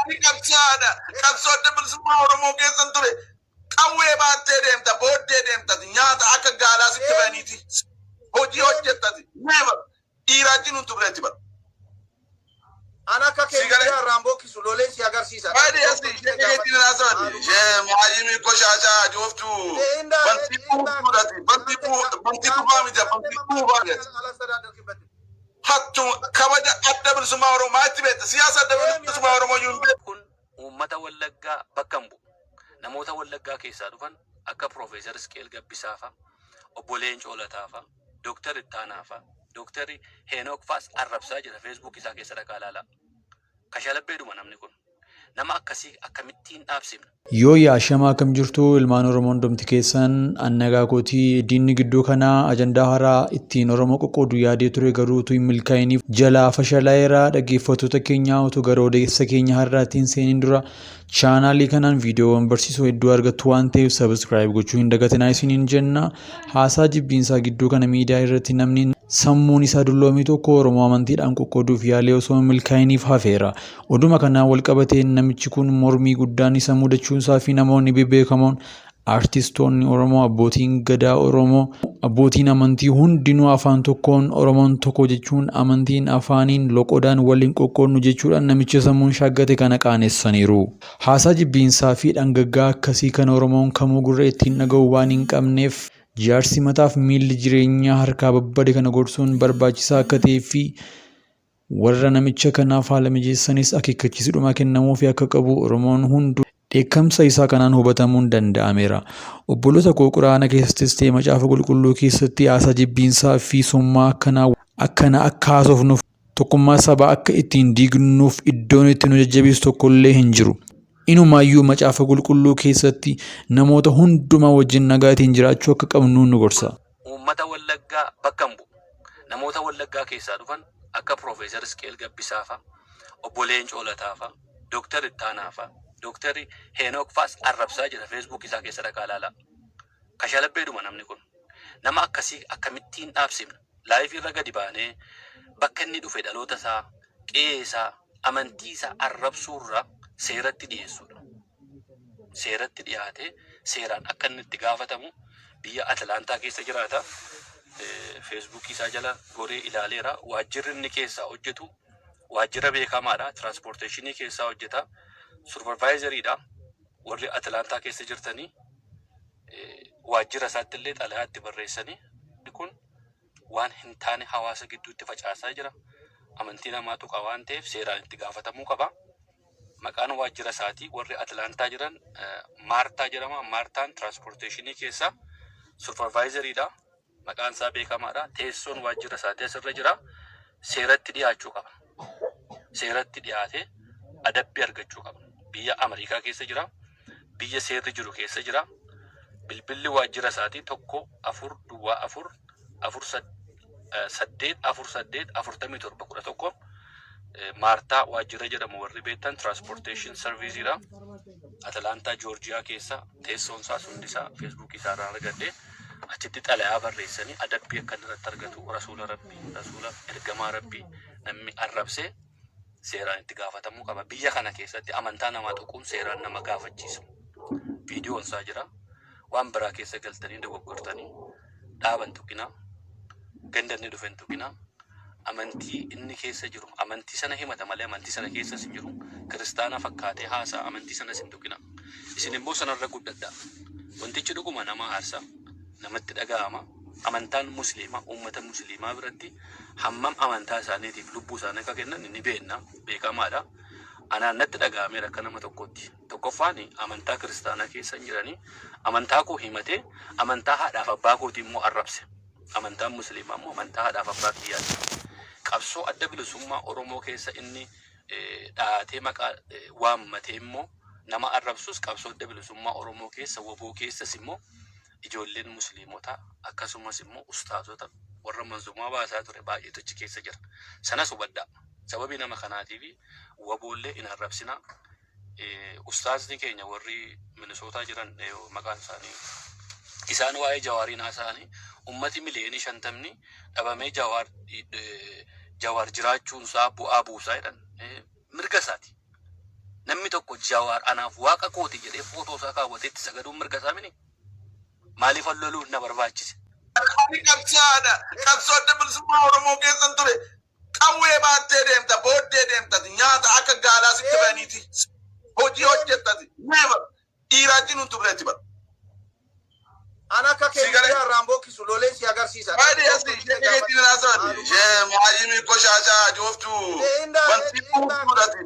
Ani qabsaadha. Qabsoo Adda Bilisummaa Oromoo keessan ture. Qawwee baattee deemta, booddee deemtati. Nyaata akka gaalaa sitti Deemi. fe'aniiti. Hojii Deemi. hojjettati. Never. Dhiiraa wajjin hin turreetti bara. An akka kee Si galee? miidiyaa irraan bokkisu lolee si agarsiisa. Baay'ee asi ishee keetiin haasawati. Ishee maayimii qoshaashaa ajooftuu. Bantii buufuudhati. Bantii bantii tufaa miti. Bantii buufaa jedhati. Hattu kabaja Adda Bilisummaa Oromoo maalitti beekta? Siyaasa Adda Bilisummaa Oromoo iyyuu hin beektu. Kun uummata Wallaggaa bakka hin bu'u. Namoota Wallaggaa keessaa dhufan akka Piroofeesar Isqeel Gabbisaa fa'a, Obbo Leencoo Lataa fa'a, Dooktar Ittaanaa fa'a, Dooktar Heenook fa'as arrabsaa jira. Facebook isaa keessa dhaqaa ilaalaa. Kashalabbeedhuma namni kun. Nama akkasii akkamittiin dhaabsifna? Yooyyaa ashamaa, akkam jirtu ilmaan Oromoo hundumti keessan? An nagaa kooti. Diinni gidduu kanaa ajandaa haaraa ittiin Oromoo qoqqoodu yaadee ture, garuu utuu hin milkaa'iniif jalaa fashalaa'eera. Dhaggeeffattoota keenyaa, utuu gara odeessa keenya har'aatiin seeniin dura chaanaalii kanaan viidiyoowwan barsiisoo hedduu argattu waan ta'eef subscribe gochuu hin dagatinaa isiniin jenna. Haasaa jibbiinsaa gidduu kana miidiyaa irratti namni sammuun isaa dulloomii tokko Oromoo amantiidhaan qoqqooduuf yaalee osoo hin milkaa'iniif hafeera. Oduma kanaan wal qabateen namichi kun mormii guddaan isa mudachuunsaa fi namoonni bebbeekamoon, artistoonni Oromoo, abbootiin gadaa Oromoo, abbootiin amantii hundinuu afaan tokkoon Oromoon tokko jechuun, amantiin, afaaniin, loqodaan waliin qoqqoodnu jechuudhaan namicha sammuun shaaggate kana qaanessaniiru. Haasaa jibbiinsaa fi dhangaggaa akkasii kana Oromoon kamuu gurra ittiin dhaga'u waan hin qabneef, jaarsi mataaf miilli jireenyaa harkaa babbade kana gorsuun barbaachisaa akka ta'ee fi warra namicha kanaaf haala mijeessanis akeekkachiisi dhumaa kennamuufii akka qabu Oromoon hunduu dheekkamsa isaa kanaan hubatamuun danda'ameera. Obboloota koo, Quraana keessattis ta'e Macaafa Qulqulluu keessatti haasaa jibbiinsaa fi summaa akkanaa akkana akka haasofnuuf, tokkummaa sabaa akka ittiin diignuuf iddoon itti nu jajjabeessu tokkollee hin jiru. Inumaayyuu Macaafa Qulqulluu keessatti namoota hundumaa wajjin nagaatiin jiraachuu akka qabnu nu gorsa. Uummata Wallaggaa bakka hin bu'u. Namoota Wallaggaa keessaa dhufan akka Piroofeesar Isqeel Gabbisaa fa'a, Obbo Leencoo Lataa fa'a, Dooktar Ittaanaa fa'a, Dooktar Heenook fa'as arrabsaa jira. Facebook isaa keessa dhaqaa ilaalaa. Kashalabbeedhuma namni kun. Nama akkasii akkamittiin dhaabsifna? Live irra gadi baanee bakka inni dhufe, dhaloota isaa, qe'ee isaa, amantii isaa arrabsuurra seeratti dhiyeessuudha. Seeratti dhiyaatee seeraan akka inni itti gaafatamu. Biyya Atlaantaa keessa jiraata. Feesbuukii isaa jala goree ilaaleera. Waajjirri inni keessaa hojjetu waajjira beekamaadha. Transportationii keessaa hojjeta. Supervisoriidha. Warri Atlaantaa keessa jirtanii waajjira isaatti illee xalayaa itti barreessanii, kun waan hin taane hawaasa gidduutti facaasaa jira. Amantii namaa tuqa waan ta'eef seeraan itti gaafatamuu qaba. Maqaan waajjira isaatii, warri Atlaantaa jiran, Maartaa jedhama. Maartaan transportationii keessaa supervisoriidha. Maqaan isaa beekamaadha. Teessoon waajjira isaatii asirra jira. Seeratti dhiyaachuu qaba. Seeratti dhiyaatee adabbii argachuu qaba. Biyya Ameerikaa keessa jira. Biyya seerri jiru keessa jira. Bilbilli waajjira isaatii 1 4 0 4 4 8 4 8 47 11. Maartaa waajjira jedhamu warri beektan, transportation serviceiidha. Atlaantaa Joorjiyaa keessa teessoon isaa hundi isaa Feesbuukii isaa irraa argadhe. Achitti xalayaa barreessanii adabbii akka inni irratti argatu. Rasuula Rabbii, rasuula ergamaa Rabbii namni arrabsee seeraan itti gaafatamuu qaba. Biyya kana keessatti amantaa namaa tuquun seeraan nama gaafachiisa. Viidiyoon isaa jira. Waan biraa keessa galtanii dogoggortanii dhaaban tuqinaa. Ganda inni dhufe hin tuqinaa. Amantii inni keessa jiru, amantii sana himata malee amantii sana keessas hin jiru. Kiristaana fakkaatee haasa'a, amantii sanas hin tuqinaa. Isin immoo sanarra guddadhaa. Wantichi dhuguma nama aarsa, namatti dhaga'ama. Amantaan Musliimaa uummata Musliimaa biratti hammam amantaa isaaniitiif lubbuu isaanii akka kennan ni beekna, beekamaadha. Anaan natti dhaga'ameera akka nama tokkootti. Tokkoffaan amantaa kiristaanaa keessa hin jiranii, amantaa koo himatee amantaa haadhaaf abbaa kootii immoo arrabse. Amantaan Musliimaa immoo amantaa haadhaaf abbaa kiyyaati. Qabsoo Adda Bilisummaa Oromoo keessa inni dhahatee maqaa waammatee immoo nama arrabsus, qabsoo Adda Bilisummaa Oromoo keessa, WBO keessas immoo ijoolleen Musliimotaa, akkasumas immoo ustaazota warra manzumaa baasaa ture baay'eetu achi keessa jira. Sanas hubadhaa. Sababii nama kanaatiif WBOllee hin arrabsinaa. Ustaazni keenya warri Minisootaa jiran, maqaan isaanii, isaan waa'ee Jawaariin haasa'anii, ummati miliyoonii 50 dhabamee Jawaar jiraachuun isaa bu'aa buusaa jedhan, mirga isaati. Namni Jawaar anaaf waaqa kooti jedhee footoo isaa kaawwatee itti sagaduun mirga isaa mini? Maaliif loluun na barbaachise? Ani qabsaadha. Qabsoo Adda Bilisummaa Oromoo keessan ture. Qawwee baattee deemta, booddee deemta, nyaata akka gaalaa sitti ba'aniiti. Hojii hojjettati. Never. Dhiiraa jinuun turreetti bara. An akka kee Sigaret. miidiyaa irraan bokkisu lolee si agarsiisa. Baay'ee asii ishee keetiin haasawati. Ishee maayimii qoshashaa ajooftuu. Bantii buufuudhaati.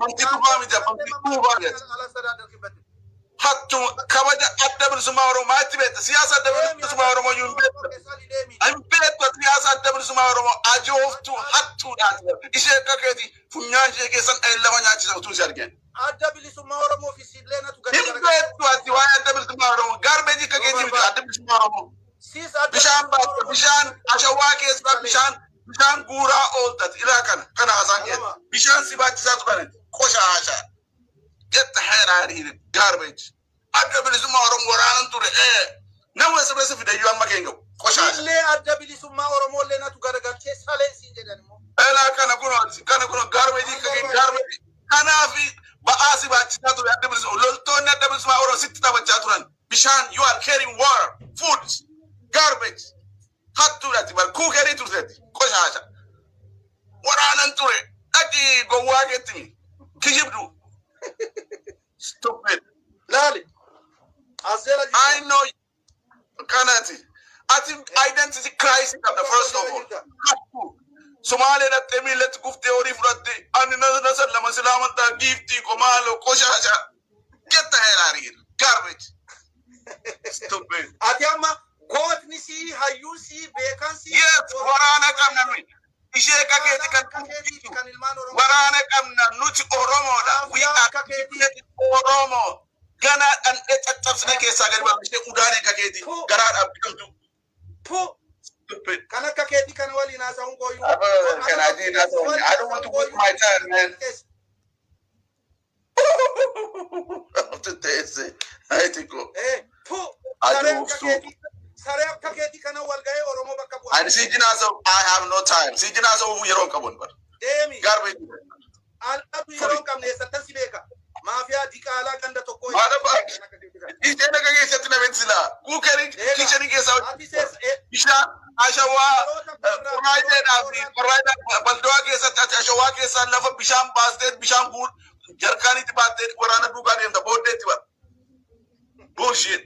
Bantii tufaa miti, bantii buufaadha. Hattu kabaja Adda Bilisummaa Oromoo maalitti beekta? Siyaasa Adda Bilisummaa Oromoo iyyuu hin beekta. Hin beektu siyaasa Adda Bilisummaa Oromoo, ajooftuu hattuudhaati. Ishee akka keeti funyaan ishee keessan dhahee lafa nyaachisa utuu si argeen. Adda Bilisummaa Oromoo fi Siillee natu gadi Hin beektu ati waa'ee Adda Bilisummaa Oromoo. Garbage akka keetii miti Adda Bilisummaa Oromoo. Siis adda Bishaan baasta, bishaan ashawaa keessaa bishaan guuraa ooltati. Ilaa kana haasaan keessa. Bishaan si baachisaa turan qoshaasha. Get the hell out of here, garbage. Adda Bilisummaa Oromoo waraanan ture. Nama sirreessa fidayyuu amma keenya gahu. Qoshaasha. Siillee Adda Bilisummaa Oromoo illee natu garagalchee saleen siin jedhan immoo. Elaa kana kun garbage akka garbage. Kanaaf ba'aa si baachisaa ture Adda Bilisummaa. Loltoonni Adda Bilisummaa Oromoo sitti taphachaa turan. Bishaan, you are carrying water, food, garbage. Hattuudhaati bar kuukerii turteeti. Qoshaasha. Waraanan ture. Dhaqii gowwaa keetti kijibdu. Stupid. Laali. As jala I know kanati. Ati identity crisis qabda, first of all. Hattuu. Somaalee dhattee miillatti kuftee horii fudhatte, ani na sallama silaa amantaa giiftii komaalo qoshaasha. Get the hell out of here. Garbage. Stupid. Ati amma gootni sii, hayyuun sii, beekan sii. Yes, waraana qabna nuyi. Ishee akka keeti kan Akka keetiiti kan ilmaan Oromoo. Waraana qabna nuti, Oromoodha. We are Oromoo. Ganaa dhandhee caccabsine keessaa gadi baafne ishee udaanii akka keeti garaadhaaf biqiltu. Pu Stupid. kan akka keetii kana waliin haasa'uun gooyyuu. Can I do that? I don't want to waste my time, man. Teesse. Ayitiko. Pu Ati saree akka uftuu. keetii, saree akka keetii kana wal ga'ee Oromoo bakka bu'a. Ani si jinaasa, I have no time. Si jinaasa yeroo hin qabu bar. Deemi. Garbage. Alaatu yeroo hin qabne, eessattan si beeka? Maafiyaa diqaalaa ganda tokkoo. Maal abbaa? Isheen akka keessatti na beeksisa. Kuukerii kitchen keessaa Ati sees bishaan ashawaa qorraajeedhaa fi qorraajaa baldawaa keessatti ati ashawaa keessaa lafa bishaan baastee, bishaan guur jarkaanitti baattee waraana duukaa deemta booddeetti bara. Bullshit.